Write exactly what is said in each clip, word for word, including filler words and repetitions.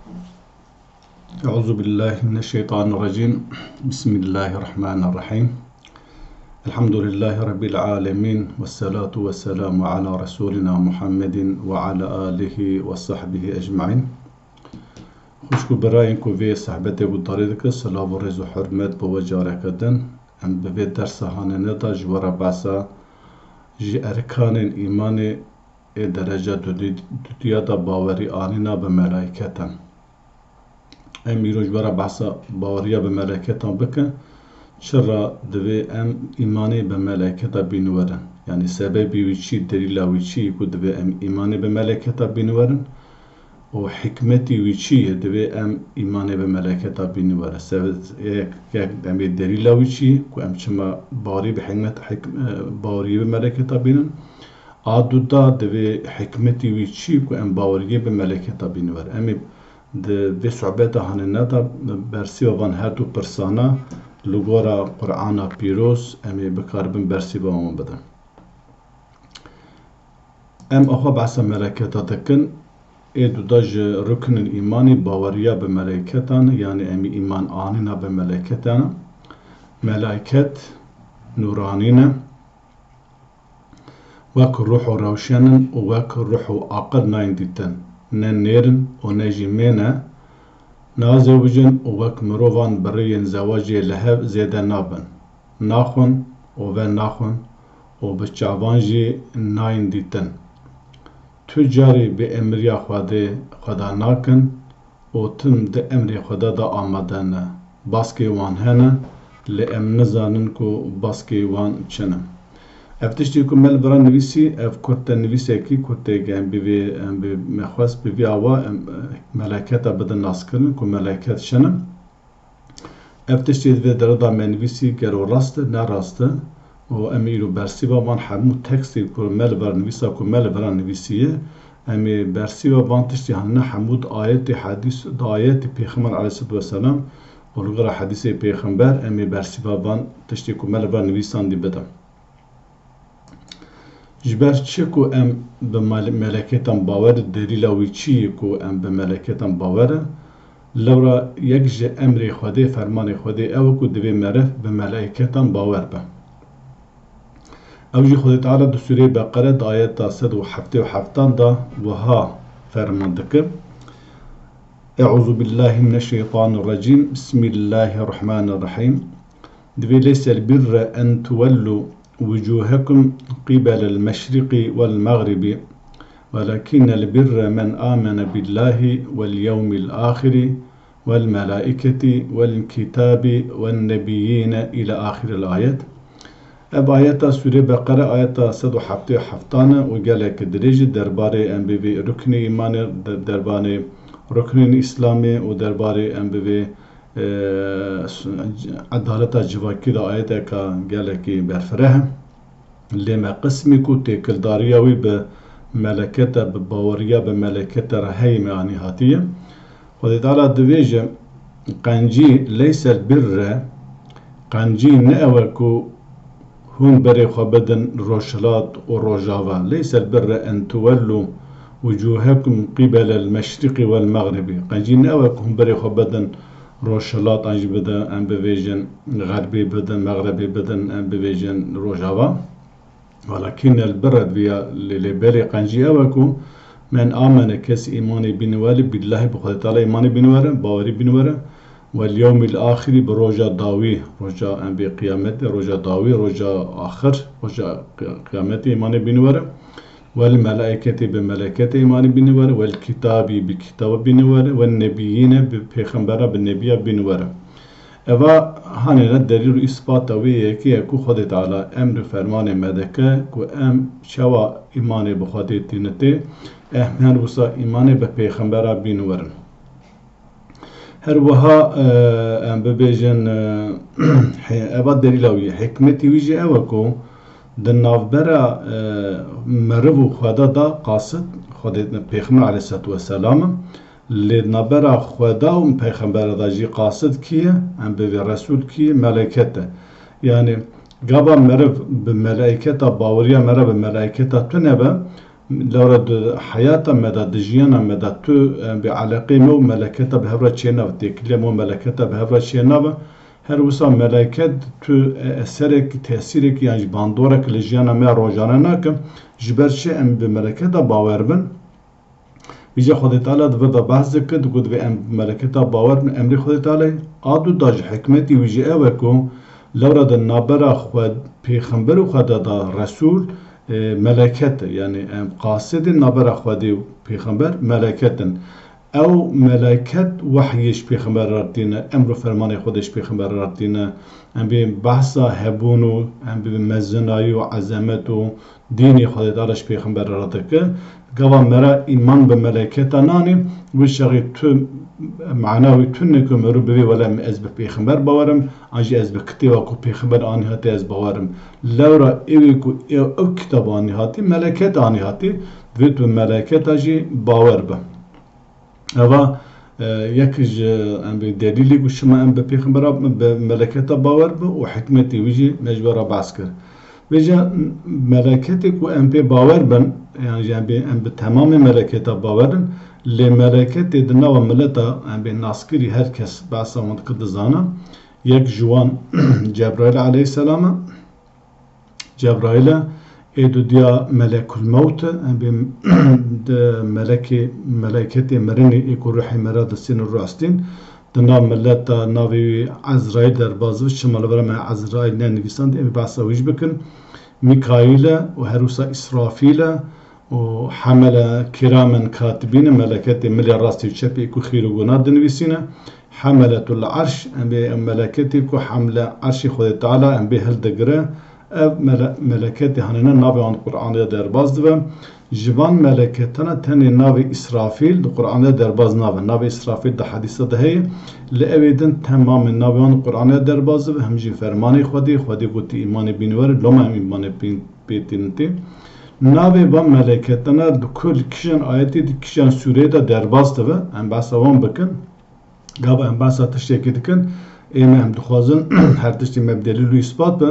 أعوذ بالله من الشيطان الرجيم. بسم الله الرحمن الرحيم. الحمد لله رب العالمين، والصلاة والسلام على رسولنا محمد وعلى آله وصحبه أجمعين. Xwişk û birayên ku vê sohbetê guhdarî dikin, silav û rêz û hurmet bo we careke din. Em bi vê dersa hanine de ji we re behsa ji erkanên îmanê ê dereca dudî-, dudiya de bawerî anîna bi melaîketan. Em îro ji we re behsa baweriya bi melaîketan bikin. Çira divê em îmanê bi melaîketa bîniwerin? Yanî sebebî wî çi, delîla wî çi ye ku divê em îmanê bi melaîketa bîniwerin? Û hikmetî wî çi ye? Divê em îmanê bi melaîketa bîniwerin. Sebe-, yek, yek em ê delîla wî çi ye ku em çima bawerî bi hikmet, hik-, e, baweriyê bi melaîketa bînin? A duda divê hikmetî wî çi ku em baweriyê bi meleketa bîniver? Em ê di vê sohbeta hanine de bersîva van her du pirsana li gora Qur'ana Pîroz em ê bikaribin bersîva wan bidin. Em axwe behsa meleketa dikin, ê duda ji ruknên îmanî baweriya bi meleketan, yanî em ê îman anîna bi meleketan. Melaiket nûranî ne. Wek ruh û rewşen in û wek ruh û aqil nayên dîtin, ne nêr in û ne jî mê ne, nazewicin û wek mirovan bi rêyên zewacê li hev zêde nabin, naxwin û venaxwin û bi çavan jî nayên dîtin. Tu carî bi emriya Xwedê Xweda nakin, û tim di emrê Xweda de amade ne. Baskê wan hene, lê em nizanin ku baskê wan çi ne. Ev tiştê ku me li vir nivîsî, ev kurtenivîsekî, kurtê em bi vê, em bi me xwest bi vî awa, em, eh, meleketa bidin naskirin ku meleket çi ne. Ev tiştê di vê dere de me nivîsî gelo rast e, ne rast e. Û em îro bersîva van hemû tekstê ku me li vir nivîsa ku me li vir nivîsiye, em ê bersîva van tiştê hanine hemû di ayetê hedîs, di ayetê Pêxember aleyhisselatu vesselam û li gora hedîsê Pêxember em ê bersîva van tiştê ku me li vir nivîsandî bidin. Ji ber çi ku em bi male-, meleketan bawer, delîla wî çi ye ku em bi meleketan bawer in? Lewra yek ji emrê Xwedê, fermanê Xwedê ew e ku divê meriv bi meleketan bawer be. Ew jî Xwedê Teala di Sûreyê Beqere di ayeta sed û heftê û heftan de wiha ferman dike: Euzu billahi mineşşeytanirracîm. Bismillahirrahmanirrahîm. Divê ليس البر أن تولوا وجوهكم قبل المشرق والمغرب ولكن البر من آمن بالله واليوم الآخر والملائكة والكتاب والنبيين إلى آخر الآية. Ev ayeta Sûrê Beqere ayeta sed û heftê û heftan e û gelek dirêj e derbarê em bi vê ruknê îmanê, de-, derbarê ruknên Îslamê û derbarê em bi vê, e, s-, edaleta civakî de ayeteka gelekî berfireh e. Lê me qismî ku têkildariya wî bi melekete, bi baweriya bi melekete re heyî me anî hatiye. Xwedê Teala divêje, qencî, leysel birre, qencî ne ew e ku hûn berê xwe bidin rojhilat û rojava. Leysel birre en tuwellu wucuhekum qibelel meşriqi wel mexribi. Qencî ne ew e ku hûn berê xwe bidin rojhilat, an jî bidin, em bivêjin xerbê bidin, mexrebê bidin, em bivêjin rojava. Welakin el birre diviya lê, lê belê qencî ew e ku men amene, kes îmanê bîne welî, billahî, bi Xwedê Teala îmanê bîne were, bawerî bîne were, wel yewmil axirî, bi roja dawî, roja em bê qiyametê, roja dawî, roja axir, roja qi-, qiyametê îmanê bîne were, wel melaîketê, bi meleketê îmanê bîne were, wel kitabî, bi kitaba bîne were, wel nebiyîne, bi pêxembera, bi nebiya bîne were. Eva hanêne delîl û îspata wê yekê ye ku Xwedê Teala emr û fermanê me dike ku em çawa îmanê bi Xwedê tînitê, em her wisa îmanê bi pêxembera bîn werin. Her wiha, e, em bibêjin, e, he-, eva delîla wî ye. Hikmetî wî jî ew e ku di navbera, e, meriv û Xweda de qasid Xwedê, Pêxember aleyhisselatu vesselam e. Lê nabera Xweda û Pêxembera de jî qasid kî ye? Em bivê Resûl kî ye? Meleket e. Yanî gava meriv bi melaîketa, baweriya me re bi melaîketa tune be, Lewra di heyata me de, di jiyana me de tu, e, bi eleqê me û meleketa bi hev re çênabe, têkilê me û meleketa bi hev re çênabe. Her wisa meleket tu, e, eserek, tesîrek yan jî bandorek li jiyana me rojane nake. Ji ber çi em bi meleketa bawer bin? Vîca Xwedê Teala di vir de behs dike, digot divê em bi meleketa bawer bin, emrê Xwedê Teala ye. A du da ji hikmetî wî jî ew e ku lewra di nabera xwe pêxember û xwe de da resûl, e, meleket e. Yanî em qasidê nabera Xwedê û pêxember meleket in. Ew meleket wehyê ji pêxember re tîne, emr û fermanê Xwedê ji pêxember re tîne. Em bê behsa hebûn û em bê mezinayî û ezemet û dînê Xwedê Teala ji pêxember re dike. Gava me re îman bi meleketa nanî, wî çaxê tu mana wî tune ku mirov bivê wele ez bi pêxember bawer im, an jî ez bi kitêba ku pêxember anî hatî ez bawer im. Lewra êwê ku ew, ew kitab anî hatî, meleket anî hatî, divê tu bi meleketa jî bawer be. Eva, e, yek ji, em bê delîlê ku şima em bi pêxembera, bi meleketa bawer bi û hikmetê wî jî me ji we re behs kir. Vêca meleketê ku em pê bawer bin, yan jî em bê, em bi temamê meleketa bawer in, lê meleketê di nava mileta, em bê naskirî her kes behsa wan dikir dizana. Yek ji wan Cebraîl aleyhisselam e. Cebraîl e, ê dudiya Melekul Mewt e, em bê di melekê, meleketê mirinê ê ku ruhê me re distînin rastîn. Di nav milet de navê wî Ezraîl derbas dibe, çima li vir me Ezraîl nenivîsand, em ê behsa wî jî bikin. Mîkaîl e û her wisa Îsrafîl e û hemele kiramen katibîn e, meleketê milê rastî û çepê ê ku xêr û guna dinivîsîne. Hemeletul Erş, em bê ew meleketê ku hemle Erşê Xwedê Teala em bê hildigire, ev mele-, meleketê hanêne navê wan di Qur'anê de derbas dibe. Ji van meleketana tenê navê Îsrafîl di Qur'anê de derbas nabe. Navê Îsrafîl di hedîsa de heye, li ewê din temamê navê wan di Qur'anê de derbas dibe, him jî fermanê Xwedê, Xwedê gotî îmanê bîn were, loma em îmanê pê-, pê tînin tê. Navê van meleketana di kul kîjan ayetê, di kîjan sûreyê de derbas dibe, em behsa wan bikin. Gava em behsa tiştekî dikin, ê me em dixwazin her tiştî me bi delîl û îspat be.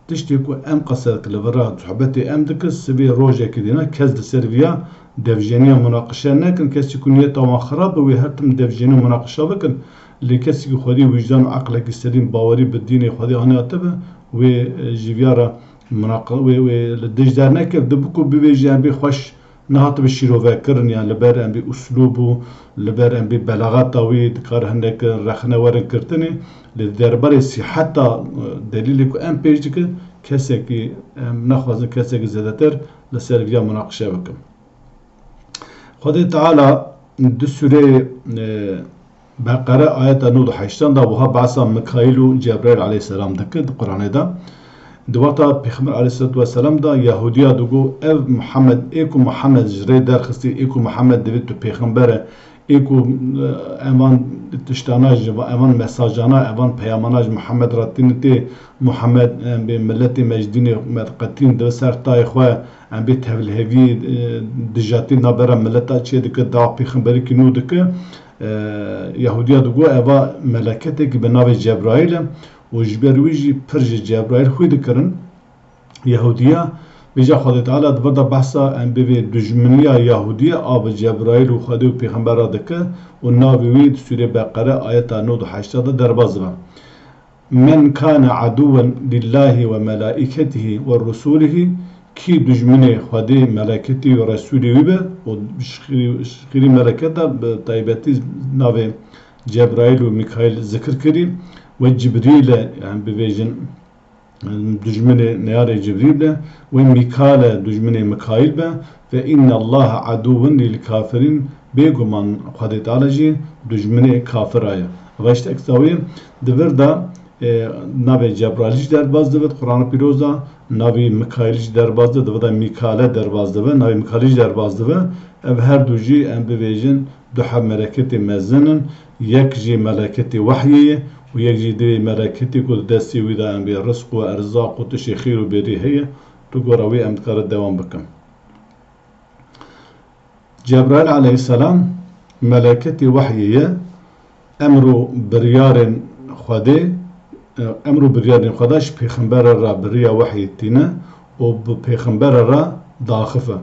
Tiştê ku em qesed ki li vir re sohbetê em dikin, sibê rojekê dîna kes li ser viya devjeniya munaqişe nekin. Kesî ku niyeta wan xirab be, wê her tim devjenî û munaqişa bikin. Lê kesî ku xwedî wijdan û eqlekî selîm, bawerî bi dînê xwedî anî hatibe, wê, e, ji viya re munaq-, wê, wê li dij dernekir. Dibe ku bibêje em bê xweş nehatibe şîrovekirin, yan li ber em bê uslûb û li ber em bê belaxeta wî dikare hindek rexne werin girtinê. Lê di derbarê sîheta, e, delîlê ku em pêş dikin, kesekî, em nexwazin kesekî zêdetir li ser viya munaqişe bikin. Xwedê Teala di sûreyê, e, Beqere ayeta nod û heştan de wiha behsa Mikaîl û Cebraîl aleyhisselam dike di Qur'anê de. Di wexta Pêxember aleyhisselatu vesselam de Yahûdiya digo, ev Muhammed, ê ku Muhammed ji rê derxistî, ê ku Muhammed divê tu pêxember e, ê ku, e, evan tiştana ji va-, evan mesajana, evan peyamana ji Muhammed re tînin tê, Muhammed, em bê miletê me ji dînê me diqetîn, dibe ser tayê xwe, em bê tevlihevî, e, dijatî nabera mileta çê dike, dawa pêxemberîkî nû dike. E, Yahûdiya digo, eva meleketekî bi navê Cebraîl e û ji ber wî jî pir ji Cebraîl xwî dikirin. Yahûdiya, vêca Xwedê Teala di vir de behsa em bê vê dijminiya Yahûdiya a bi Cebraîl û Xwedê û pêxembera dike û navê wî di sûrê Beqere ayeta nod û heşta de derbas dibe. Men kane aduwen lillahi ve melaiketihi ve rusulihi, kî dijminê Xwedê, meleketî û Resûlê wî be, û ji xîrî, ji xîrî meleketa bi taybetî navê Cebraîl û Mîkaîl zikir kirî, ve Cibrîl e, yani bivêjin, dijminê neyarê Cibrîl be, ve Mîkal e, dijminê Mîkaîl be, ve innallaha aduwwun lil kafirîn, bêguman Xwedê Teala jî dijminê kafira ye. Eva işte eksa wê di vir de, e, navê Cebraîl jî derbas dibe di Qur'ana Pîroz de, navê Mîkaîl jî derbas dibe, di vir de Mîkale derbas dibe, navê Mîkaîl jî derbas dibe. Ev her du jî em bivêjin du heb meleketê mezin in, yek jî meleketê wehyê ye û yek jî divê meleketê ku di destê wî de em bê rizq û erzaq û tiştê xêr û bêrî heye, tu gora wê em dikare dewam bikin. Cebraîl aleyhisselam meleketê wehyê ye, emr û biryarên Xwedê, e, emr û biryarên Xweda ji pêxembere re bi riya wehyê tîne û bi pêxembere re daxife.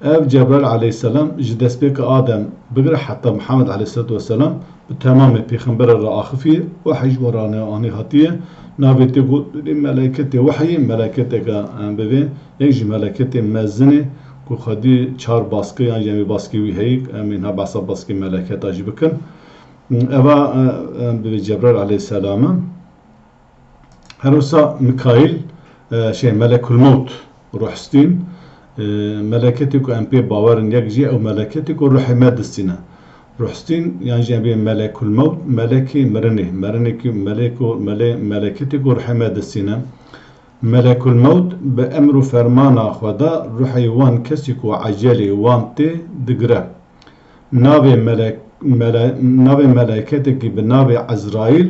Ev Cebraîl aleyhisselam ji destpêka Adem bigire heta Muhammed aleyhisselatu vesselam bi temamê pêxembera re axifiye, wehî ji we re anî hatiye. Navê tê gotinê meleketê wehiyê, meleketeke, em bivê, yek ji meleketê mezin ê ku xwedî çar baskê yan jî em ê baskê wî heyî, em ê niha behsa baskê meleketa jî bikin. Eva, e, em bivê Cebraîl aleyhisselam e. Her wisa Mikaîl, e, şey, Melekul Mewt, ruhstîn, e, meleketê ku em pê bawer in, yek jî ew meleketê ku ruhê me distîne. Ruhstîn, yan jî em bê Melekul Mewt, melekê mirinê, mirinê ku meleko, mele-, meleketê ku ruhê me distîne. Melekul Mewt bi emr û fermana xwe de ruhê wan kesî ku ecelê wan tê digire. Navê melek-, mele-, navê meleketekî bi navê Ezraîl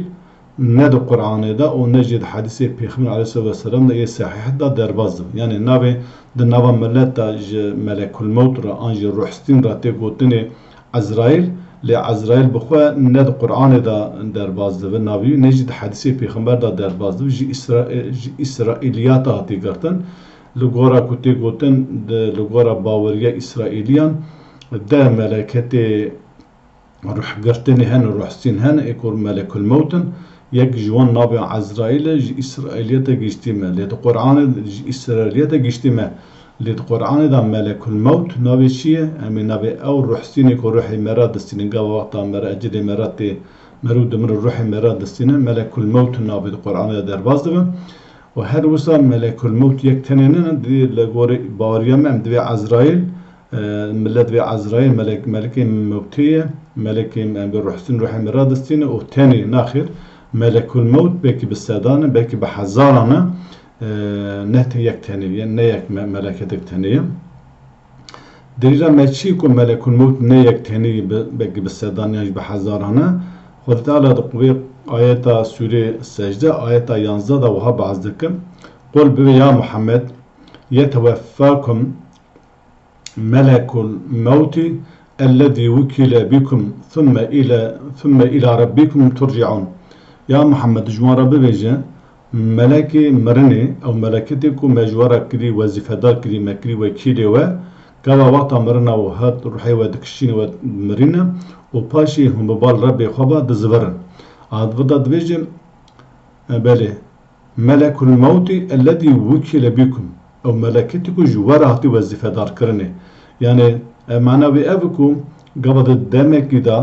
ne di Qur'anê de û ne jî di hedîsê Pêxember aleyhisselatu vesselam de yê sehîh de derbas dibe. Yanî navê di nava millet de ji Melekul Mewt re an jî ruhstîn re tê gotinê Ezraîl, lê Ezraîl bi xwe ne di Qur'anê de derbas dibe navê wî, ne jî di hedîsê Pêxember de derbas dibe. Ji Îsra-, ji Îsraîliyata hatî girtin. Li gora ku tê gotin, di, li gora baweriya Îsraîliyan, deh meleketê ruhgirtinê hene, ruhstîn hene, ê ku Melekul Mewt in. Yek ji wan navê Ezraîl e, ji Îsraîliyete giştî me. Lê di Qur'anê ji Îsraîliyete giştî me. Lê di Qur'anê de Melekul Mewt navê çi ye? Em ê navê ew ruhstînê ku ruhê me re distînin, gava wexta me re ecelê me re tê, merû dimire ruhê me re distîne, Melekul Mewt navê di Qur'anê de derbas dibe. Û her wisa Melekul Mewt yek tenê nine, di li gorî baweriya me em divê Ezraîl, e, millet divê Ezraîl, melek, melekê mewtê ye, melekê em bi ruhstîn ruhê me radistîne û tenê naxêr, Melekul Mewt belkî bi sedan e, belkî bi hezaran e, e, ne te yek tenê ye, ne yek me-, meleketek tenê ye. Delîla me çi ku Melekul Mewt ne yek tenî bi, belkî bi sedan yan jî bi hezaran e? Xwedê Teala di wê ayeta Sûrê Secde, ayeta yanzdeh de wiha behs dike. Qul bibe ya Muhammed, yeteweffakum melekul mewtî ellezî wukîle bikum thumme île, thumme îla rebbikum turci'ûn. Ya Muhammed, ji wan re bibêje, Melekê mirinê, ew meleketê ku me ji we re kirî, wezîfedar kirî, me kirî wekîlê we, gava wexta mirina we hat, ruhê we dikişîne, we mirîne û paşê hûn bi bal Rebbê xwe ve dizivirin. A, di vir de dibêje, e, belê, Melekul mewtî ellezî wukîle bîkum. Ew meleketî ku ji we re hatî wezîfedarkirinê. Yanî, e, mana wê ev e ku gava di demekî de,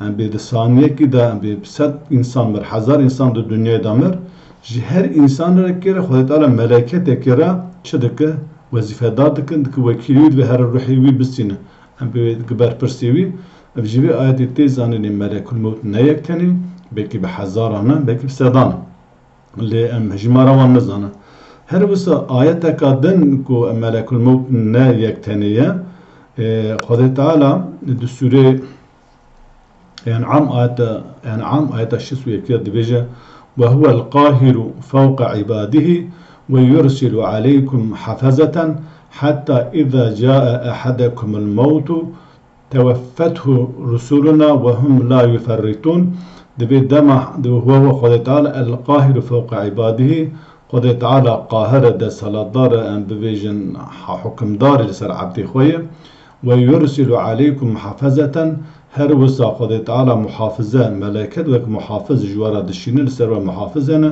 em bê di saniyekî de, em bê sed însan mir, hezar însan di dinyayê de mir, ji her însan re kê re Xwedê Teala meleketekê re çi dike? Wezîfedar dikin, dike wekîlî wî dibe here ruhê wî bistîne. Em bê dike berpirsê wî. Ev ji vê ayetê tê zanînê Melekul Mewt ne yek tenê, belkî bi hezaran e, belkî bi sedan e. Lê em hejmara wan nizanin. Her wisa ayeteka din ku Melekul Mewt ne yek tenê ye, e, Xwedê Teala di sûrê En'am ayeta, En'am ayeta şêst û yekê de dibêje, "Ve huvel qahiru fewqe ibadihi ve yursilu aleykum hafezeten hatta iza caa ehadekumul mewtu teweffethu rusuluna ve hum la yuferritun." Divê dema, divê huwa huwa Xwedê Teala el qahiru fewqa ibadihî, Xwedê Teala qahir e, desthilatdar e, em bibêjin ha-, hukimdar e li ser ebdê xwe ye. Ve yursilu aleykum muhafezeten, her wisa Xwedê Teala muhafize, meleket wek muhafiz ji we re dişîne, li ser we muhafiz hene,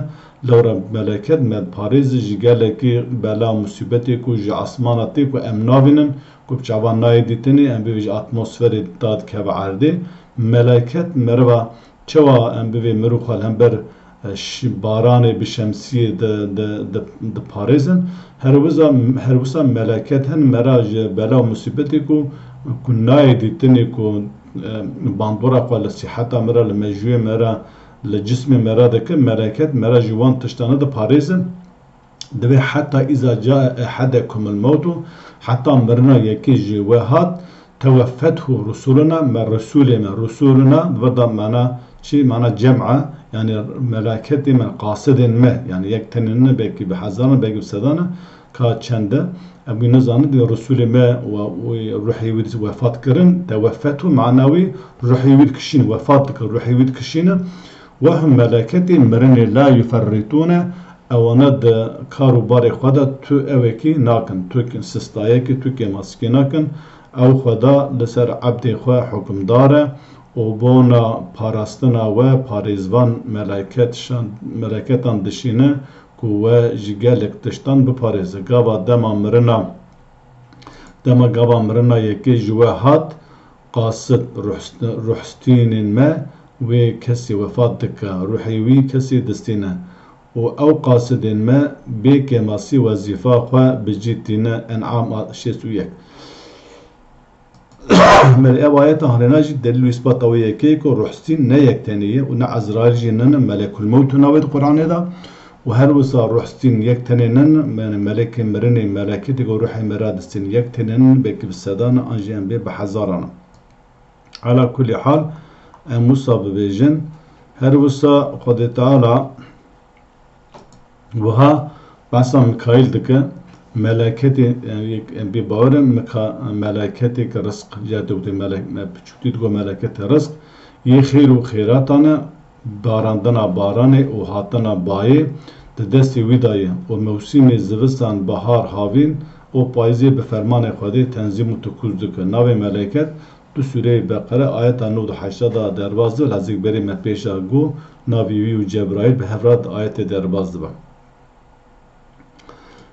lewra meleket me diparêze ji gelekî bela û musîbetê ku ji esmana tê ku em nabînin, ku bi çavan nayê dîtinê, em bivê ji atmosferê dadikeve erdê. Meleket meriva çawa em bivê mirov xwe li hember, e, şi-, baranê bi şemsiyê di, di, di, diparêzin. Her wisa, her wisa meleket hin mera ji bela û musîbetê ku, ku nayê dîtinê ku, e, bandora xwe li sîheta me re, li mejûyê me re, li cismê me re dike, meleket mera ji wan tiştane diparêzin. Divê heta îza cae ehadekumul mewtu, heta mirina yekê ji we hat, teweffethu rusuluna, me rusulê me, rusuluna, di vir de mana çi? Mana cem e, yanî meleketê me, qasidên me, yanî yek tenê ne, belkî bi hezaran, belkî bi sedan e, ka çend e, em wî nizanin, di rusulê me we, wî ruhê wî wefat kirin, teweffethu mana wî ruhê wî dikişîne, wefat dike, ruhê wî dikişîne, Wehum meleketê mirinê la yuferritûne, Ewana di kar û barê xwe de tu ewekî nakin, tu sistayekî, tu kêmasikî nakin. Ew Xweda li ser ebdê xwe hukimdar e û bona parastina we parêzvan meleket şan-, meleketan dişîne ku we ji gelek tiştan biparêze. Gava dema mirina, dema gava mirina yekê ji we hat, qasid ruhst-, ruhstînên me wê kesî wefat dike, ruhê wî kesî distîne û ew qasidên me bê kêmasî wezîfa xwe bi cî tîne. En'am a-, şêst û yek. Belê ev ayeta hanêna jî delîl û îsbata wê yekê ye ku ruhstîn ne yek tenê ye û ne Ezraîl jî nine, Melekul Mewt navê di Quranê de û her wisa ruhstîn yek tenê nine, yani melekê mirinê, meleketê ku ruhê me radistîn yek tenê nine, belkî bi sedan e, an jî em bê bi hezaran e. Ala kulî hal, em wisa bibêjin, her wisa Xwedê Teala wiha behsa Mikaîl dike, meleketê, em bê bawer in, Mika-, meleketê ke rizq, ya dewtê melek-, me piçûtî digo meleketê rizq, yê xêr û xêratan e, barandina baranê û hatina bayê di destê wî de ye û mewsîmê zivistan, bahar, havîn û payîzê bi fermanê Xwedê tenzîm û tikûz dike. Navê meleket di Sûreyê Beqere ayeta nod û heşta de derbas dibe, lezîk berê me pêşa got, navê wî û Cebraîl bi hev re di ayetê derbas dibe.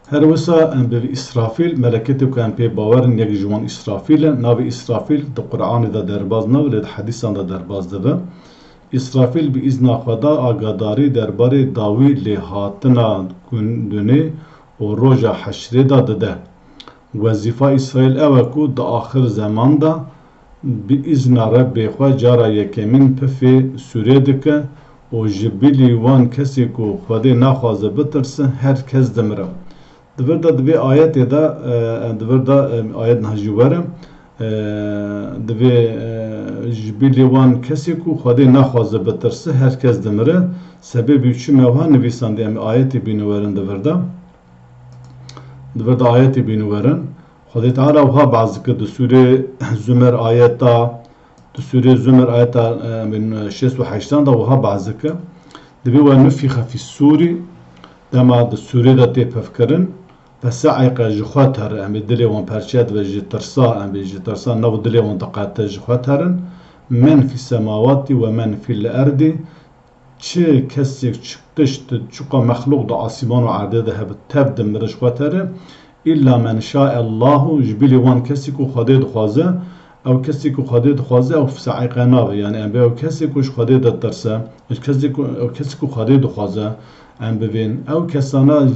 Her wisa em bi Îsrafîl, meleketê ku em pê bawer in, yek ji wan Îsrafîl e. Navê Îsrafîl di Quranê de derbas nabe, lê di hedîsan de derbas dibe. Îsrafîl bi îzna Xweda agadarî derbarê dawî lêhatina gund-, dunê û roja heşrê de dide. Wezîfa Îsrafîl ew e ku di axir zeman de bi îzna Rebbê xwe cara yekemîn pifê sûrê dike û ji bilî wan kesê ku Xwedê naxwaze bitirse, her kes dimire. Di vir de, di vê ayetê de, e, di vir de, e, ayet niha jî were, e, di vê, e, ji bilî wan kesê ku Xwedê naxwaze bitirse, her kes dimire. Sebebî çi me wiha nivîsandî, em ayetê bîne werin di vir de. Di vir de ayetê bîne werin. Xwedê Teala wiha behs dike di Sûrê Zumer ayeta, di Sûrê Zumer ayeta, e, bin, şêst û heştan de wiha behs dike. Divê we nufîxe fî sûrî, dema di sûrê de tê pevkirin, fesaîqe ji xwe tere, em ê dilê wan perçe dibe ji tirsa, em ê ji tirsa nav dilê wan diqete ji xwe terin. Men fî semawatî we men fîl erdî, çi kesek, çi tişt, çiqa mexlûq di asîman û erdê de hebe, tev dimire ji xwe tere. Îlla men şae Allahu, ji bilî wan kesî ku Xwedê dixwaze, ew kesî ku Xwedê dixwaze, ew saîqe nabe. Yani em bê ew kesî ku ji Xwedê ditirse, ji kesî ku, ew kesî ku Xwedê dixwaze, em bivên. Ew kesana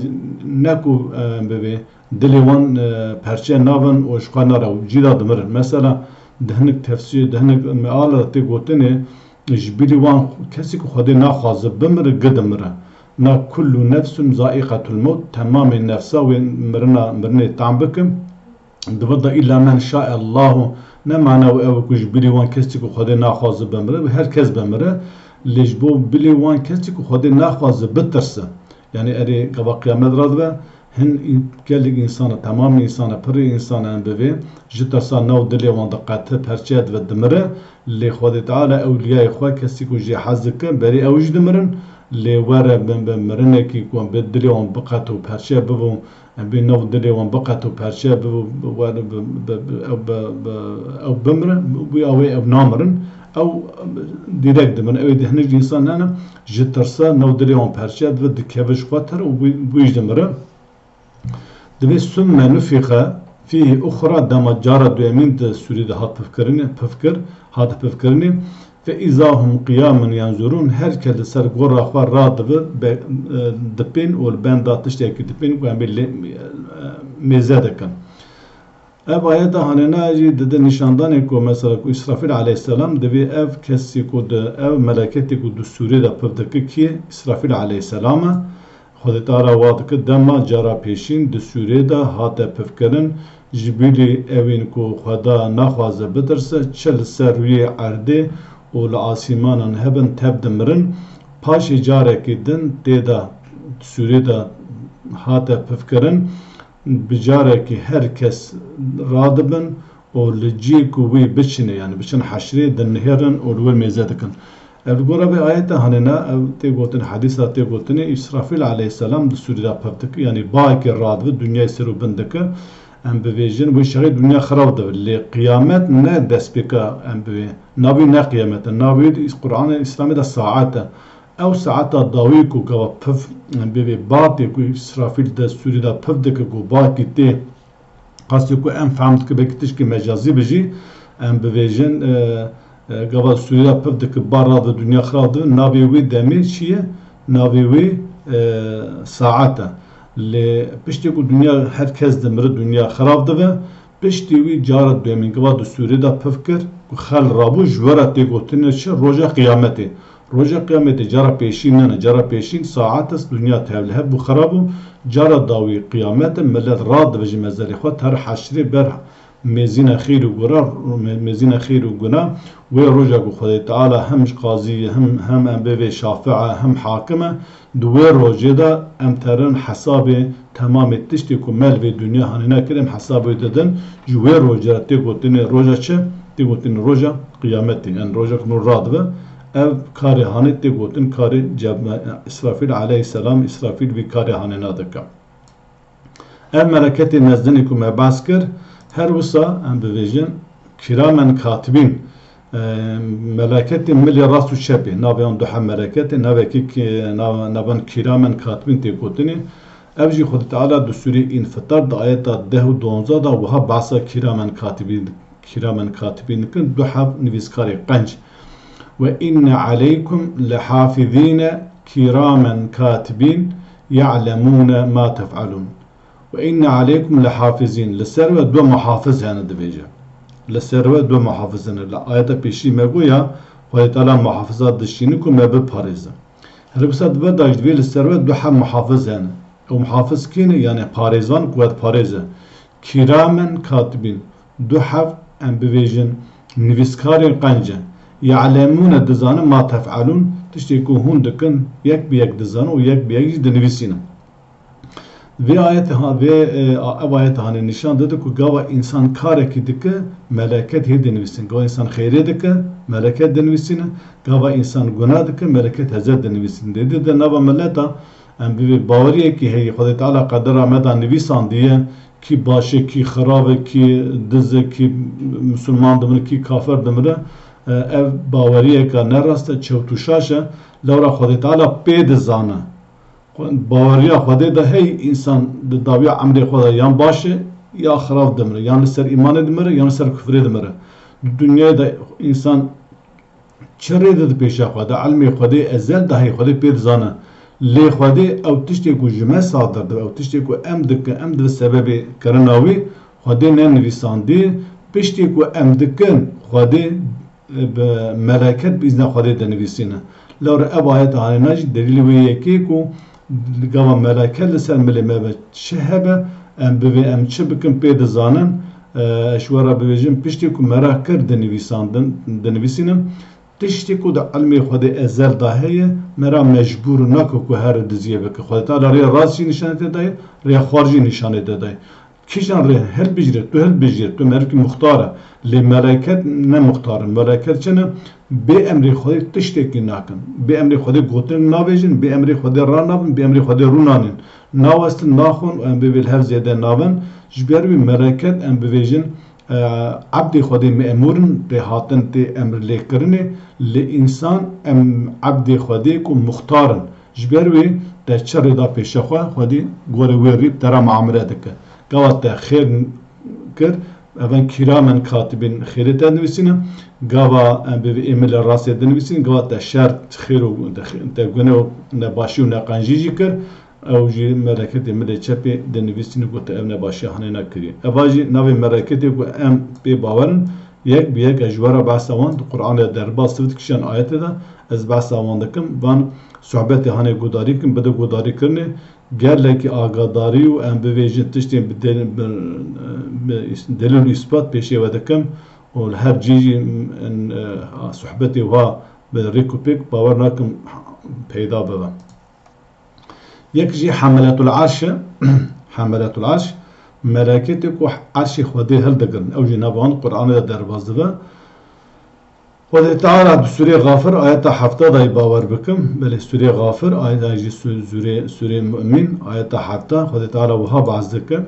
ne ku, em bivê, dilê wan, e, perçe nabin û ji xwe nare û cî de dimirin. Mesela, di hinek tefsîr, di hinek meala de tê gotinê, ji bilî wan kesî ku Xwedê naxwaze bimire, gi dimire. Na kullu nefsun zaiqetul mewt, temamê nefsa wê mirina, mirinê tam bikin. Di vir de îlla men şae Allahu, ne mana wê ew e ku ji bilî wan kesî ku Xwedê naxwaze bimire, her kes bimire, lê ji bo bilî wan kesî ku Xwedê naxwaze bitirse. Yani erê gava qiyamet radibe, hin în-, gelek însana, temamê însana, pirê însana em bivê, ji tirsa nav dilê wan diqete, perçe dibe, dimire, lê Xwedê Teala ewliyayê xwe, kesî ku jê hez dike, berê ew jî dimirin, lê were bin bi mirinekî ku em bê dilê wan biqete û perçe bibe, em bê nav dilê wan biqete û perçe bibe, were bi, bi, bi, ew bi, bi, ew bimire, wî awê ew namirin, ew direk dimirin. Ew ê di hinek însan hene, ji tirsa nav dilê wan perçe dibe, dikeve ji xwe tere û wî, wî jî dimire. Divê summe nufixe fîhî uxra, dema cara duyemîn di sûrî de hat pivkirinê, pivkir, hat pivkirinê, fe îza hum qiyamun yenzurûn, her kes li ser gora xwe radibe, be-, e, dipên û li benda tiştekî dipên ku em ê lê, e, mêze dikin. Ev ayeta hanêna jî dide nîşandanê ku mesela ku Îsrafîl aleyhisselam divê ev kesî ku di, ev meleketê ku di sûrê de piv dike kî ye? Îsrafîl aleyhisselam e. Xwedê Teala wa dike dema cara pêşîn di sûrê de hate pivkirin, ji bilî ewên ku Xweda naxwaze bitirse, çi li ser rûyê erdê û li asîmanan hebin tev dimirin. Paşê carekî din tê de sûrê de hate pivkirin, bi carekî her kes radibin û li cî ku wî biçine, yani biçin heşrê, dinihêrin û li wir mêze dikin. Ev li gora vê ayeta hanê ne, ev tê gotin, hedîsa tê gotinê, Îsrafîl aleyhisselam di sûrî de pif dike, yanî bayekê radibe, dinyayê ser û bin dike. Em bivêjin, wê şerê dinya xirab dibe. Lê qiyamet ne destpêka em bivê. Navê ne qiyamet e. Navê di Qur'anê Îslamê de saet e. Ew saeta dawî ku gava pif, em bivê batê ku Îsrafîl di sûrî de pif dike ku bakî tê Qasê ku em fehm dike belkî tişkî mecazî be jî, em bivêjin, e, e, gava sûrî de pif dike, bar radibe, dinya xirab dibe, navê wî demê çi ye? Navê wî, e, saet e. Lê piştî ku dinya her kes dimire, dinya xirab dibe, piştî wî cara duyemîn gava di sûrî de pif kir, ku xel rabû, ji we re tê gotinê çi? Roja qiyametê. Roja qiyametê cara pêşîn nene, cara pêşîn saet e, dinya tevlihev bû, xirab bû. Cara dawî qiyamet e, milet radibe ji mezelê xwe, ter heşrê ber mêzîna xêr û guna, mê-, mêzîna xêr û guna. Wê roja ku Xwedê Teala hem qazî ye, hem, hem em bivê şafi e, hem hakim e, di wê rojê de em terin hesabê temamê tiştê ku me li vê dinya hanîna kir, em hesabê didin, ji wê rojê re tê gotinê roja çi? Tê gotinê roja qiyametê. Yanî roja ku min radibe, ev karê hanê tê gotin karê cem-, Îsrafîl aleyhisselam, Îsrafîl vî karê hanê nadike. Ev meleketê mezinê ku me behs kir, her wisa em bivêjin kiramen katibîn, e, meleketê milê rast û çepê, navê wan du heb meleketê, navekî ki-, nav-, navan kiramen katibîn tê gotinê. Ev jî Xwedê Teala di sûrê Înfitar di ayeta deh û duwazdeh de wiha behsa kiramen katibîn, kiramen katibîn dikin, du heb nivîskarê qenc. Ve inne aleykum lehafizîne kiramen katibîn ya'lemûne ma tef'alûn. Ve inne aleykum lehafizîn. Li ser we du muhafiz hene dibêje. Li ser we du muhafiz hene. Li ayeta pêşî me goya Xwedê Teala muhafiza dişîne ku me biparêze. Her wisa di ber de jî divê li ser we du heb muhafiz hene. Ew muhafiz kê ne? Yanî parêzan ku we diparêze. Kiramen katibîn. Du heb em bivêjin nivîskarên qenc e. Ya'lemûne dizanin ma tef'alûn, tiştê ku hûn dikin yek bi yek dizanin û yek bi yek jî dinivîsînin. Vê ayetê ha-, vê, e, a-, ev ayetê hanê nîşan dide ku gava însan karekî dike, meleket hê dinivîsin. Gava însan xêrê dike, meleket dinivîsîne. Gava însan guna dike, meleket hezet dinivîsin. Dê dide nava mileta em bivê baweriyekî heye, Xwedê Teala qedera me da nivîsandiye, kî baş e, kî xirab e, kî diz e, kî misilman dimire, kî kafir dimire. E, ev baweriyeke ne rast e, çewt û şaş e. Lewra Xwedê Teala pê dizane. Xwe-, baweriya Xwedê de hey însan di dawiya emrê xwe de yan baş e, ya xirab dimire, yan li ser îmanê dimire, yan li ser kufrê dimire. Di dinyayê de însan çi rê dide pêşa xwe de, ilmê Xwedê ezel de hey, Xwedê pê dizane. Lê Xwedê ew tiştê ku ji me sadir dibe, ew tiştê ku em dikin, em dibe sebebê kirina wî, Xwedê nenivîsandî. Piştê ku em dikin, Xwedê bi meleket bi îzna Xwedê dinivîsîne. Lewre ev ayeta hanêna jî delîlê wê yekê ku gava meleket li ser milê me be çi hebe, em bivê em çi bikin pê dizanin. E, ez ji we re bibêjim, piştê ku me re kir dinivîsandin, dinivîsînin, tiştê ku di ilmê Xwedê ezel de heye, me re mecbûr nake ku here diziyê bike. Xwedê Teala rêya rast jî nîşanê te daye, rêya xwar jî nîşanê te daye. Kîjan rê hilbijêre, tu hilbijêre, tu merivkî muxtar e. Lê meleket ne muxtar in. Meleket çi ne? Bê emrê Xwedê tiştekî nakin. Bê emrê Xwedê gotinek navêjin, bê emrê Xwedê ranabin, bê emrê Xwedê rûnanîn. Nawestin, naxwin û em bê vê li hev zêde nabin. Ji ber wî meleket em bivêjin, e, ebdê Xwedê me'mûr in, tê hatin, tê emrlêkirinê. Lê însan em ebdê Xwedê ku muxtar in. Ji ber wê te çi rê da pêşe xwe, Xwedî gorê wê rî te re muamele dike. Gava te xêr kir, evan kiramen katibîn xêrê te dinivîsîne. Gava em bi êmilê rastê dinivîsîne, gava te şer, xêr û te, te gune û nebaşî û neqencî jî kir, ew jî meleketê milê çepê dinivîsîne ku te ev nebaşiya hanê nekiriye. Eva jî navê meleketê ku em pê bawer in, yek bi yek ez ji we re behsa wan di Qur'anê de derbas dibe, di kîjan ayetê de ez behsa wan dikim. Van sohbetê hanê guhdarî bikin, bide guhdarîkirinê, gelekî agadarî û em bivêjin tiştên bi delîl, bi, bi delîl û îspat pêşê we dikim û li her cî jî, e, sohbetê wa bi rêk û pêk bawer nakim peyda bibe. Yek jî Hemeletul Arş e. Hemeletul Arş, meleketê ku Arşê Xwedê hildigirin. Ew jî nava wan Qur'anê de derbas dibe. Xwedê Teala di Sûrê Xafir ayeta hefta de bawer bikim. Belê Sûrê Xafir, ayeta jî Sû-, Sûrê, Sûrê Mu'min, ayeta hefta, Xwedê Teala wiha behs dike.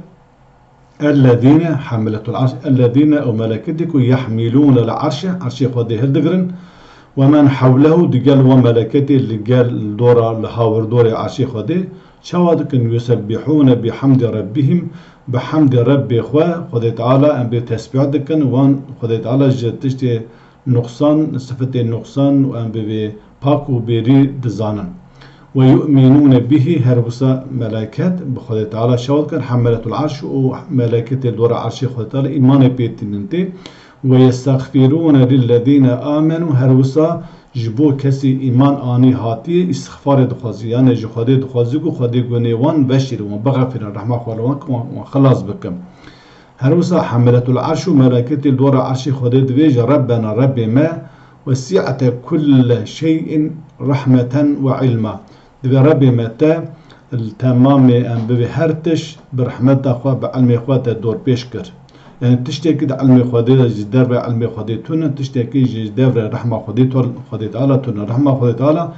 Ellezîne hemeletul arş, ellezîne, ew meleketê ku yehmilûne el arşe, arşê Xwedê hildigirin, we men hewlehu, digel wan meleketê li gel, li dora, li hawirdorê arşê Xwedê, çawa dikin? Yusebbihûne bihemdi rebbihim, bi hemdê Rebbê xwe, Xwedê Teala em bê tesbîh dikin, wan Xwedê Teala ji tiştê nuqsan, sifetê nuqsan û em bê pak û bêrî dizanin. Ve yu'minûne bihî, her wisa meleket bi Xwedê Teala şewat kir, hemeletul arş û meleketê dora arşê Xwedê Teala îmanê pê tînin tê. Ve yestexfirûne lillezîne amenû, her wisa ji bo kesî îman anî hatiye îstixfarê dixwazî, yani ji Xwedê dixwazî ku Xwedê gunê wan veşîre, wan bixefîrin, rehma xwe li wan, wan, wan xilas bikin. Her wisa hemeletul arş û meleketê li dora arşê Xwedê dibêje, Rebbena, Rebbê me, wesi'te kulle şey'in rahmeten ve ilma. Divê Rebbê me te li temamê em bivê her tişt bi rehmeta xwe, bi ilmê xwe te dorpêş kir. Yani tiştekî di ilmê Xwedê de ji derve ilmê Xwedê tune, tiştekî ji devre rehma Xwedê tu-, Xwedê Teala tune. Rehma Xwedê Teala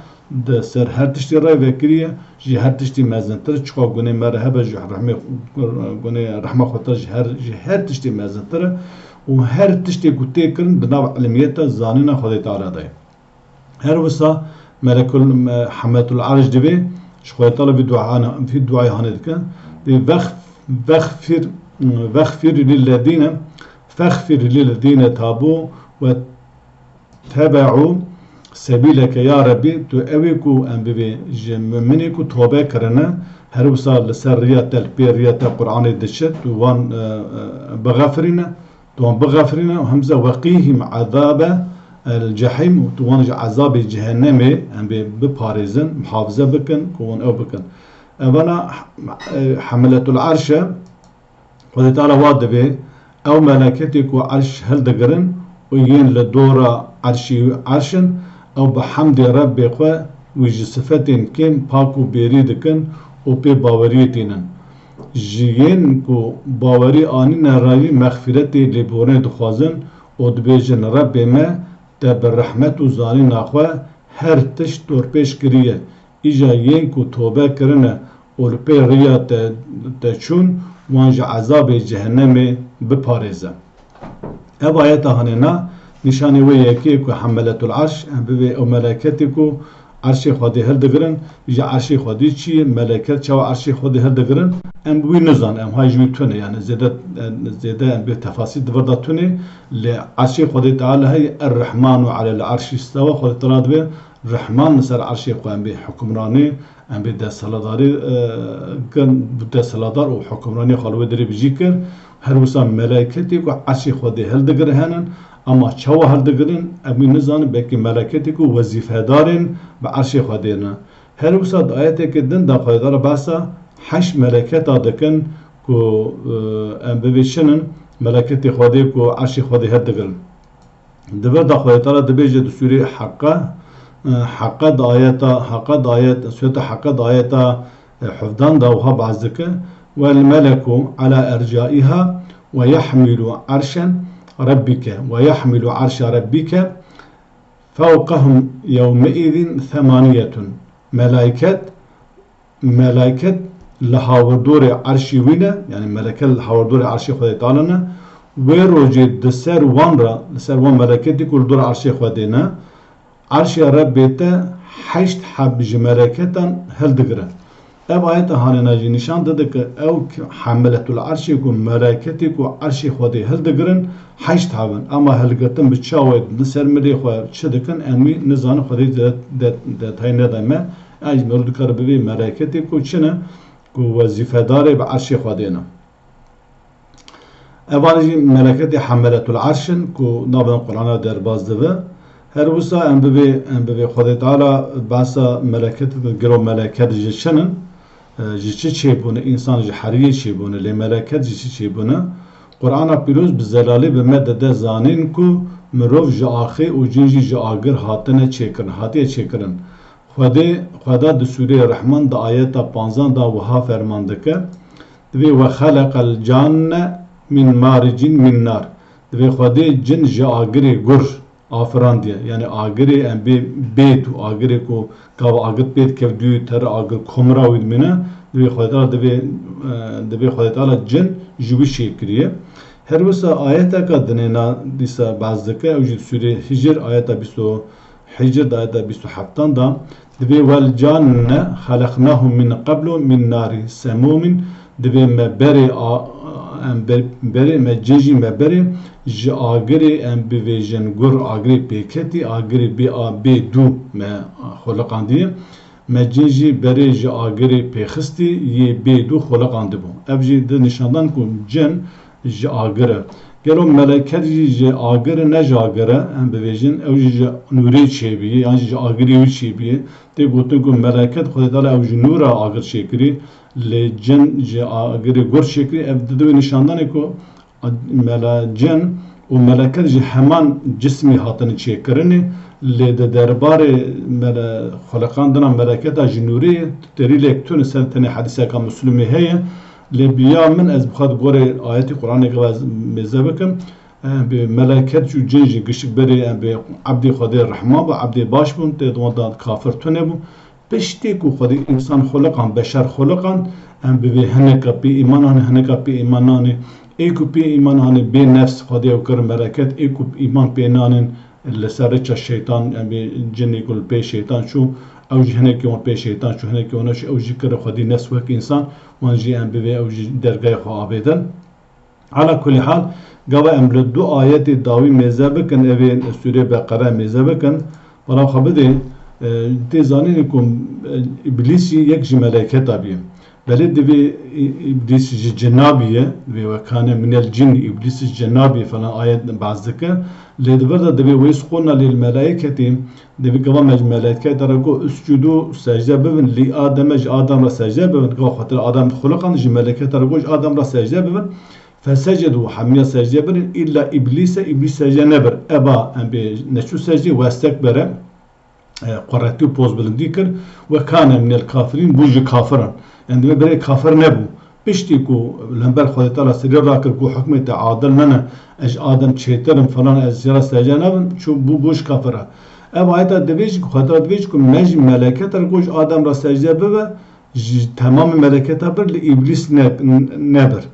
di ser her tiştî re vekiriye, ji her tiştî mezintir, çiqa gunê me re hebe ji rehmê, gunê rehma Xwedê ji her, ji her tiştî mezintir e û her tiştê ku tê kirin di nav ilmiyeta zanîna Xwedê Teala de ye. Her wisa melekul, me-, hemeletul arş divê ji Xwedê Teala vî duayana, vî duayê hanê dike. Dê vex-, vexfir, vexfir lillezîne, fexfir lillezîne tabu ve tebe'û sebîleke, ya Rebbî, tu ewê ku em bivê ji muminê ku tobe kirine, her wisa li ser riya te, li pê riya te Qur'anê diçe, tu wan, e, e, bixefirîne, tu wan bixefirîne û hemze weqîhim ezabe el cehîm, û tu wan ji ezabê cehennemê em bê biparêzin, muhafize bikin, ku wan ew bikin. Evana, e, hemeletul arş e, Xwedê Teala wa divê, ew meleketê ku erş hildigirin û yên li dora erşî, erş in, ew bi hemdê Rebbê xwe wî ji sifetên kêm pak û bêrî dikin û pê baweriyê tînin. Ji yên ku bawerî anîne rayî mexfîretê lêborînê dixwazin û dibêjin, Rebbê me, te bi rehmet û zanîna xwe her tişt dorpêç kiriye. Îja yên ku tobe kirine û li pê riya te, te çûn, wan ji ezabê cehennemê biparêze. Ev ayeta hanêna nîşanê wê yekê ku hemeletul arş, em bivê ew meleketê ku erşê Xwedê hildigirin, ji erşê Xwedê çi ye, meleket çawa erşê Xwedê hildigirin, em wî nizan, em hay ji wî tune, yani zêde, zêde em bê tefasîl di vir de tune, lê erşê Xwedê Teala heye, Er-Rehmanu alel arşî istewa, Xwedê Teala divê Rehman li ser erşê xwe em bê hukimranî, em bê desthilatdarî, e, kin, desthilatdar û hukimranî xwe li wê derê bi cî kir. Her wisa meleketê ku erşê Xwedê hildigire henin, ama çawa hildigirin, em wî nizanin, belkî meleketê ku wezîfedarên bi erşê Xwedê ne. Her wisa di ayeteke din de Xwedê Teala behsa heşt meleketa dikin ku, e, em bivê çi nin, meleketê Xwedê ku erşê Xwedê hildigirin. Di vir de Xwedê Teala dibêje di sûrê Heqqa, e, Heqqa di ayeta, Heqqa di ayet, sûreta Heqqa di ayeta, e, hevdan de wiha behs dike, Wel meleku ala ercaiha ve yahmilu arşe Rebbike, ve yahmilu arşe Rebbike fewqehum yewmeizin semaniyetun. Melaiket Melaiket li hawirdorê erşî wî ne, yani meleket li hawirdorê erşê Xwedê Teala ne, wê rojê di ser wan re, li ser wan meleketî ku li dor erşê Xwedê ne, erşê Rebbê te heşt heb ji meleketan hildigire. Ev ayeta hanêna jî nîşan dide ku ew ki hemeletul erşê ku meleketê ku erşê Xwedê hildigirin, heşt heb in. Ama hilgirtin bi çawa li ser milê xwe çi dikin, em wî nizanin, Xwedê de, de, detayê nedaye me. Ev jî mirov dikare bivê meleketê ku çi ne, ku wezîfedarê bi erşê Xwedê ne. Evan jî meleketê hemeletul erş in ku navên Qur'ana derbas dibe. Her wisa em bivê, em bivê Xwedê Teala behsa meleket, gelo meleket ji çi nin? E, ji çi çêbûne? Însan ji heriyê çêbûne, lê meleket ji çi çêbûne? Qur'ana Pîroz bi zelalî bi me dide zanîn ku mirov ji axê û cin jî ji agir hatine çêkirin, hatiye çêkirin. Xwedê, Xweda di Sûreyê Rehman di ayeta panzan de wiha ferman dike, divê, "Ve xeleqel canne min maricin min nar." Divê Xwedê cin ji agirê gur, afirandiye. Yani agirê em bê bêt û agirê ku gava agir pê dikevdiyo, ter agir komira wî dimîne, divê Xwedê Teala divê, e, divê Xwedê Teala cin ji wî çêkiriye. Her wisa ayeteka dinêna dîsa behs dike, ew jî di sûrê Hicr ayeta bîst û Hicr de ayeta bîst û heftan de divê: "Wel canne halaknahum min qablu min nari semumin", divê me berê a, em ber-, berê me cin jî me berê ji agirê em bivêjin gur, agirê pêketî, agirê bê a bê dû me xoliqandiye. Me cin jî berê ji agirê pêxistî yê bê dû xoliqandibû. Ev jî di nîşandan ku cin ji agir e. Gelo meleket jî ji agir e, ne ji agir e, em bivêjin, ew jî ji nûrê çêbûye, yan jî ji agirê wî çêbûye. Tê gotin ku meleket Xwedê Teala ew ji nûr e agir çêkirî, lê cin ji agirê gur çêkirî. Ev di divê nîşandanê ku mela-, cin û meleket ji heman cismî hatine çêkirinê, lê di derbarê mele-, xweliqandina meleketa ji nûrê ye, delîlek tune ser tenê hedîseka Muslimê heye, lê bi ya min ez bi xwe di gorê ayetê Quranê gava ez mêze bikim, em bi meleket û cin jî gişik berê em bi ebdê Xwedê rehman bû, ebdê baş bûn, tê di wan de kafir tune bû. Piştî ku Xwedê însan xuliqan, beşer xuliqan, em bi vê hineka pê îman anê, hineka pê îman nanê. Ê ku pê îman anê bê nefs Xwedê ew kir meleket, ê ku îman pê nanên li ser rêça şeytan, em bê cinê ku li pê şeytan çû, ew jî hinekî wan pê şeytan çû, hinekî wan çû, ew jî kir Xwedî nefs wek însan, wan jî em bi vê ew jî dergayê xwe avêtin. Ala kulî hal, gava em li du ayetê dawî mêze bikin, evê sûrê Beqere mêze bikin, bala xwe bidê, e, tê zanînê ku, e, Îblîs jî yek ji meleketa bîye. Belê divê Î-, Îblîs ji cina bîye, divê "Ve kane minel cin", Îblîs ji cina bîye falan ayet behs dike. Lê di vir de divê "Ve iz qulna lil melaiketi", divê gava me ji meleketa re got, "Uscudu", secde bibin, "li Ademe", ji Adam re secde bibin, gava xatir Adam xuliqan, ji meleketa re got, "Ji Adam re secde bibin." Fesecedu, hemiya secde birin, illa Îblîse, Îblîs secde nebir. Eba, em bê neçû secdê, westekbere, e, quretî û pozbilindî kir, "ve kane minel kafirîn", bû ji kafiran. Em divê berê kafir nebû. Piştî ku lember Xwedê Teala serî rakir, ku hukmê te adil nene, ez ji Adem çêtir im falan, ez jê re secde nabim, çû bû, bû ji kafiran. Ev ayeta divê jî ku Xwedê Teala divê jî ku me jî meleketa re got ji Adem re secde bibe, ji temamê meleketa bir, li Îblîs ne-, nebir.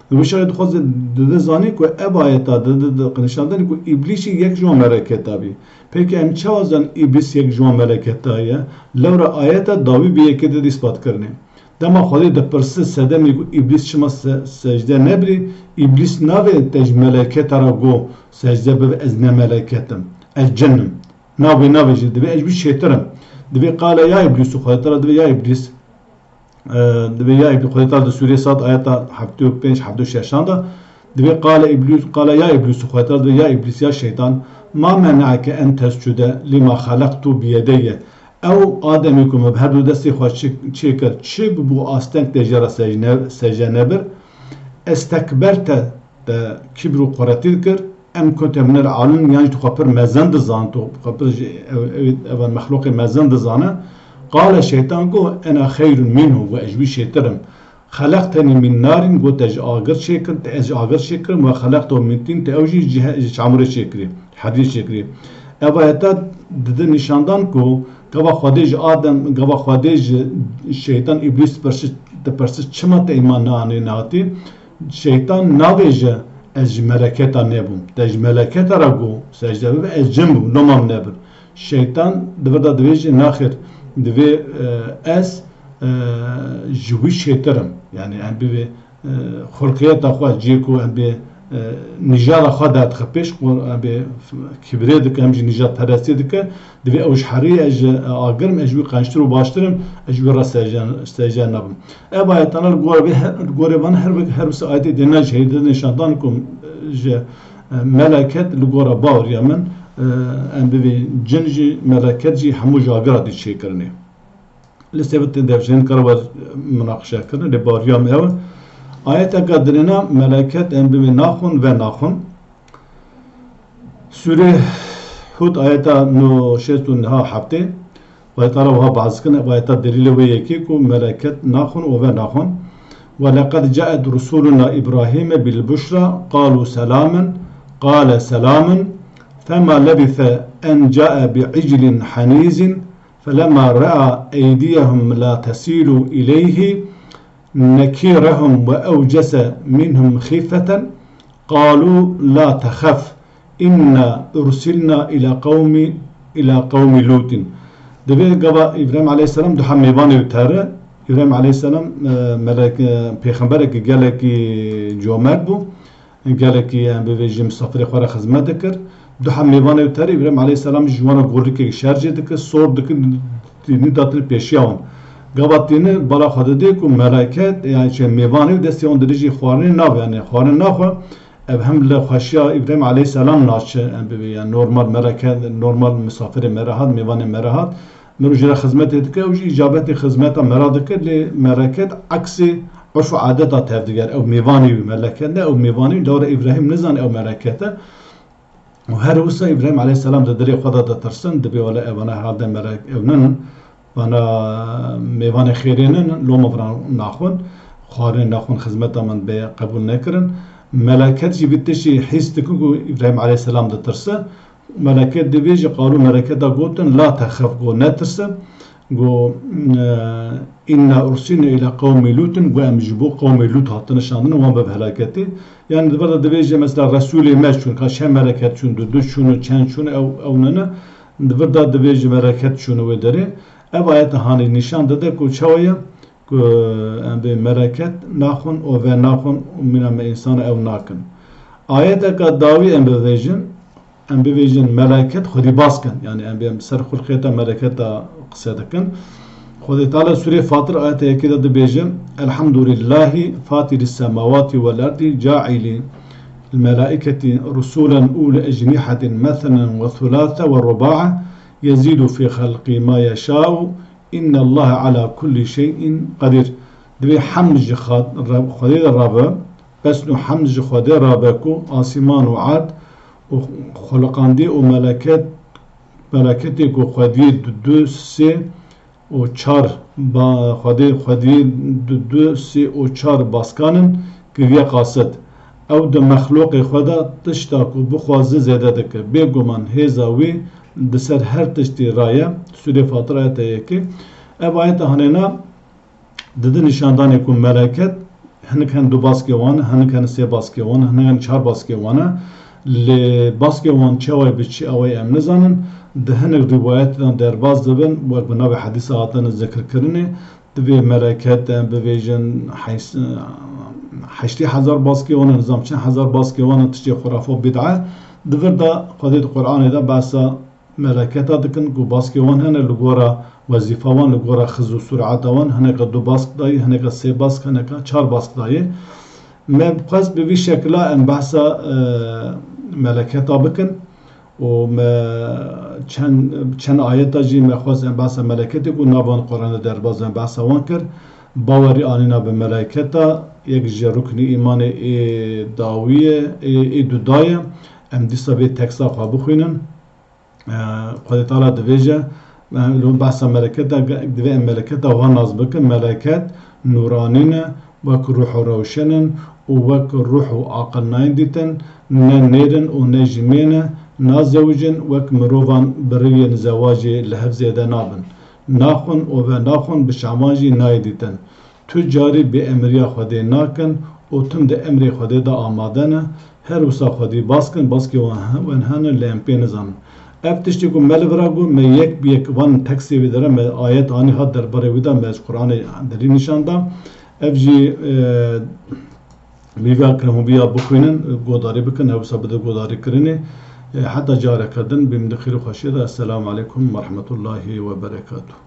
Wî şerê dixwaze dide zanî ku ev ayeta di, di, di, nîşandanê ku Îblîs jî yek ji wan meleketa bî. Peki em çawa zan Îblîs yek ji wan meleketa ye? Lewra ayeta dawî bi yekê di îspat kirinê. Dema Xwedê dipirse sedemê ku Îblîs çima se-, secde nebirî, Îblîs navê te ji meleketa re got, "Secde bibe, ez ne meleket im, ez cin im." Navê, navê jî divê ez ji wî çêtir im. Divê qale ya Îblîs û Xwedê Teala divê ya Îblîs, e, divê ya Îblîs, Xwedê Teala di Sûrê Sad ayeta heftê û pênc, heftê û şeşan de divê qale Îblîs, qale ya Îblîs û Xwedê Teala divê ya Îblîs, ya şeytan, "Ma mena'eke en tescude lima xalaqtu biyedeyye." Ew Ademê ku me bi her du destê xwe çê-, çêkir, çi bûbû asteng te jê re sec-, ne-, secde nebir? Estekberte, te kibr û quretî dikir, em kunte minel alin, yan jî tu xwe pir mezin dizan, tu xwe pir jî ev, ev, evan mexlûqê mezin dizane. Qale şeytan got, "Ena xeyrun minhu", got, "Ez ji wî çêtir im." "Xelaqtenî min narin", got, "Te ji agir çêkin, te ez ji agir çêkirim, "Ve xelaqtehu min tin", te ew jî ji he-, ji çamurê çêkirî, hedî çêkirî. Ev ayeta dide nîşandan ku gava Xwedê ji Adem, gava Xwedê ji şeytan Îblîs dipirsi, dipirsi, "Çima te îman neanî nehatî?" Şeytan navêje, "Ez ji meleketa nebûm." Te ji meleketa re got, "Secde bibe, ez cin bûm, loma min nebir." Şeytan di vir de divêje, "Naxêr, divê, e, ez, e, ji wî çêtir im." Yani em bivê, e, xulqiyeta xwe, cihê ku em bê, e, nîjada xwe derdixe pêş, ku em bê kibrê dike, em jî nîjadperestî dike, Divê ew ji herî, ez ji agir im, ez ji wî qençtir û baştir im, ez ji wî re secde, secde nabim. Ev ayetana li gorê vê her, li gorê van her, her wisa ayetê dêne jî heyde nîşandan ku, e, ji, e, meleket li gora baweriya min, e, em bivê cin jî, meleket jî hemû ji agira dî çêkirinê. Li ser vê tê devşên kare we munaqişe kirin, lê baweriya min ew e. Ayeteka dirêna meleket em bivê naxwin, ve naxwin. Sûrê Hûd ayeta no şêst û niha heftê, Xwedê Teala wiha behs dikin, ev ayeta delîlê wê yekê ku meleket naxwin û ve naxwin. "Ve leqed caet rusuluna Îbrahîme bil buşra, qalu selamen, qale selamen, فما لبث أن جاء بعجل حنيذ فلما رأى أيديهم لا تصل إليه نكرهم وأوجس منهم خيفة قالوا لا تخف إنا أرسلنا إلى قوم إلى قوم لوط. Divê gava Îbrahîm aleyhisselam duha mêvanê wî tere. Îbrahîm aleyhisselam, e, melek, e, pêxemberekî gelekî comert bû. Gelekî, em bivêjin, misafirê xwe re xizmet dikir. Duha mêvanê wî terê Îbrahîm aleyhisselam ji wan re gorikek şer jê dikir, sor dikir, tînî datin pêşiya wan. Gava tîni bala xwe didê ku meleket, yani çi mêvanê wî destê wan dirêjî xwarinê nabe, yani xwarin naxwe. Ev hem li xweşiya Îbrahîm aleyhisselam naçe, em bivê, yani normal meleket, normal misafirê me re hat, mêvanê me re hat. Mirov jê re xizmetê dike, ew jî îcabetê xizmeta me re dike, lê meleket eksê urf û adeta tev diger. Ew mêvanê wî meleket ne, ew mêvanê wî, lewre Îbrahîm nizane ew meleket e. Û her wisa Îbrahîm aleyhisselam di dilê xwe de ditirsin, dibê wele evana herhalde melek ew nin, vana mêvanê xêrê nin, loma vana naxwin, xwarinê naxwin, xizmeta min bê qebûl nekirin. Meleket jî vî tiştî hîs dikin ku Îbrahîm aleyhisselam ditirse. Meleket divê ji qalû meleketa gotin, "La texef," go, "Netirse." Go, e, "Inna ursilne ila qewmî Lûtin," go, "Em ji bo qewmê Lût hatine şandin, wan bibe helaketê." Yani di vir de divê jî mesela Resûlê me çûn, ka çend meleket çûn, du du çûn û çend çûn, ew, ew nene. Di vir de divê jî meleket çûn wê derê. Ev ayete hanê nîşan dide ku çawa ye? Ku em bê meleket naxwin û ve naxwin û mîna me însana ew nakin. Ayeteka dawî em bivêjin, em bivêjin meleket xwedî bas kin. Yani em bê em ser xulqeta meleketa qise dikin. Xwedê Teala Sûrê Fatir ayeta yekê de dibêje, "Elhamdulillahî fatîrî semawatî wel erdî caîlî melaîketî rusûlen ûli ecnîhetin mesenen we thulâthe we rubâe yezîdu fî xelqî ma yeşâu innallahe ala kullî şey'in qedîr." Divê hemd ji Xwedê de rabe, pesn û hemd ji Xwedê rabe ku asîman û erd û xweliqandî û meleket, meleketê ku xwediyê du du sê û çar ba-, xwedê, xwediyê du du sê û çar baskan in kiriye qasid. Ew di mexlûqê xwe de tişta ku bixwaze zêde dike. Bêguman hêza wî di ser her tiştî raye. Sûrê Fatir ayeta yekê. Ev ayeta hanêna dide nîşandanê ku meleket hinek hen du baskê wan, hinek hen sê baskê wan, hinek hen çar baskê wan e. Lê baskê wan çawa bi çi awayî em nizanin. Di hinek rîwayetan derbas dibin, wek bi navê hedîsa hatine zikirkirinê. Divê meleket em bivêjin heş-, heştê hezar baskê wan e, nizam çend hezar baskê wan e, tiştê xurafa bid'a. Di vir de Xwedê di Qur'anê de behsa meleketa dikin ku baskê wan hene li gora wezîfa wan, li gora xiz û sur'eta wan, hineka du bask dayê, hineka sê bask, hineka çar bask dayê. Me xwest bi vî şekila em behsa, e, meleketa bikin û me çend, çend ayeta jî me xwest em behsa meleketê ku nava wan Qur'anê derbas em behsa wan kir. Bawerî anîna bi meleketa yek ji ruknî îmanê ê dawî ye, ê, ê duda ye. Em dîsa vê teksta xwe bixwînin. Xwedê Teala dibêje, e, li behsa meleketa, divê em meleketa wan nas bikin. Meleket nûranî ne, wek ruh û rewşen in û wek ruh û aqil nayên dîtin, ne nêr in û ne jî mê ne, nazewicin, wek mirovan bi rêyên zewacê li hev zêde nabin. Naxwin û venaxwin bi çavan jî nayê dîtin. Tu carî bêemriya Xwedê nakin û tim di emrê Xwedê de amade ne. Her wisa Xwedî bas kin, baskê wan he-, wan hene lê em pê nizanin. Ev tiştê ku me li vira got, me yek bi yek van teksê wî dere, me ayet anî hat derbarê wî de, me ji Qur'anê delîl nîşan da. Ev jî, e, vî vîya kirin hûn vîya bixwînin, godarî bikin, her wisa bide godarî kirinê. E, heta careke din, bîm di xêr û xweşiyê de. Esselamu aleykum we rahmetullahî we berekatuh.